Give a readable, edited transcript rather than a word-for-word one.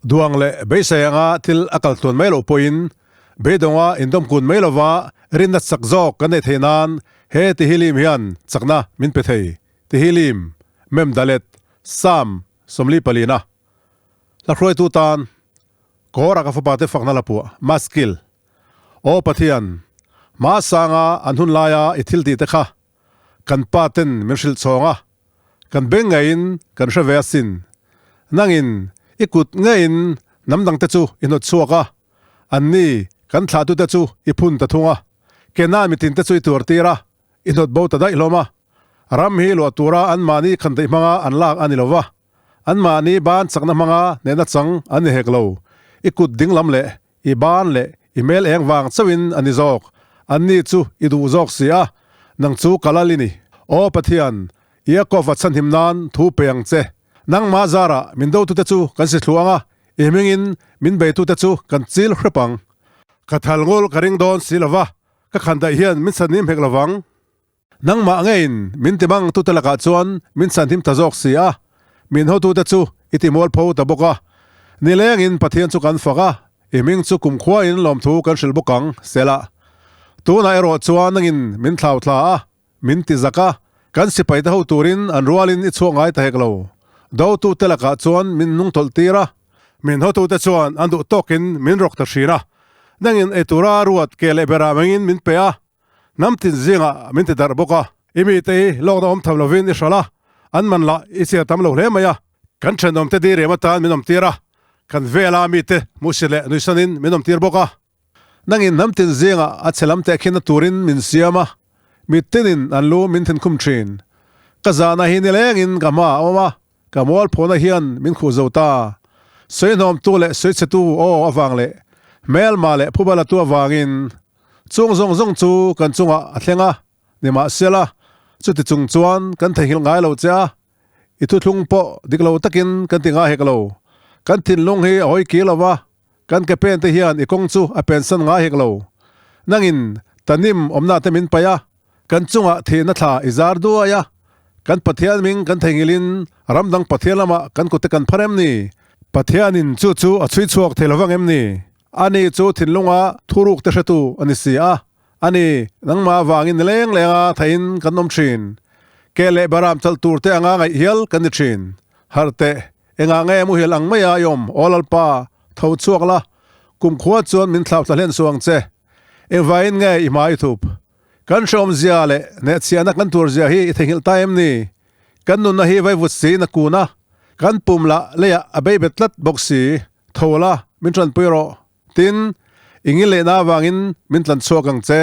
Duang leh beisei anga thil a kal tluan mai loh pawhin beidawnga indawmkun mai lova rinna chak zawk kan neih theih nan he Tehillim hian chakna min pe thei. Tehillim, Mem Dalet, Psalm 44. Hla hruaitu tan Kawra ka fapa te fakna la puah, Maskil. Aw Pathian, hma sanga an hun laia i thil tih te kha kan pa ten min hrilh chhawng a, kan beng ngeiin kan hre ve asin. Nangin i kut ngeiin hnam dangte chu i hnawt chhuak a, anni kan thlahtute chu i phun ta thung a, Kenan mitinte chu i tuar tir a, i hnawt bo ta daih hlawm a. Ram hi luah tura anmahni khandaih hmanga an lak a ni lo va, anmahni ban chakna hmanga hnehna chang an ni hek lo. I kut dinglam leh I ban leh i hmel eng vang chauhin a ni zawk, anni chu i duh zawk si a, nang chu ka lal i ni. Aw Pathian, Iakova chhanhim nan thu pe ang che. Nangmah zarah min dotute chu kan si thlu ang a, i hmingin min beitute chu kan chil hrep ang. Ka thal ngul ka ring dawn si lo va, ka khandaih hian min chhanhim hek lo vang. Nangmah ngeiin min ti bang tute lakah chuan min chhanhim ta zawk si a, min hotute chu i ti mualpho ta bawk a. Nilengin Pathian chu kan fak a, i hming chu kumkhuain lawmthu kan hrilh bawk ang, Selah. Tunah erawh chuan nangin min thlau thla a, min ti zak a, kan sipaite ho turin an rualin i chhuak ngai ta hek lo. Dotute lakah chuan min hnungtawlh tir a, min hotute chuan an duh tawkin min rawk ta hrin a, nangin eitura ruat ke leh berah mengin min pe a, Hnam tin zingah min ti darh bawk a, i mite hi lawkna awm tham lovin i hralh a, an man lah i chhiar tam lo hle mai a. Kan thenawmte diriam atan min awmtir a, kan vela mite hmuhsit leh nuihsanin min awmtir bawk a. Nangin hnam tin zingah a chhe lam tehkhinna turin min siam a, mitinin an lu min thinkhum thin. Ka zahna hi nilengin ka hmaah a awm a, Ka mualphawna hian min khuh zo ta. Sawihnawmtu leh sawichhetu aw avang leh hmelma leh phubalatu avangin chung zawng zawng chu kan chungah a thleng a, nimahsela chuti chung chuan kan theihnghilh ngai lo che a, i thuthlung pawh dik lo takin kan ti ngai hek lo. Kan thinlung hi a hawi kir lo va, kan ke pen te hian i kawng chu a pensan ngai hek lo. Nangin tanim awmna te min paih a, Kan chungah thihna thla i zar duai a, kan Pathian hming kan theihnghilhin ramdang Pathian lamah kan kute kan phar em ni? Pathianin chu chu a chhui chhuak thei lovang em ni? Ani chu thinlunga thuruk te hretu a ni si a, ani nangmah avangin ni leng lenga theihin kan awm thin. Ke leh baram chalh tur te anga ngaih hial kan ni thin. Harh teh, engah nge muhil ang maia i awm, Aw Lalpa, tho chhuak la, kumkhua chuan min thlauh thla hlen suh ang che. Engvaiin nge i hma i thup? Kan hreawmzia leh hnehchhiahna kan turzia hi i theihnghilh ta em ni? Kan nunna hi vaivut siin a kun a, kan pum lah leiah a bei bet tlat bawk si. Tho la, min tanpui rawh. Tin, i ngil lehna avangin min tlan chhuak ang che.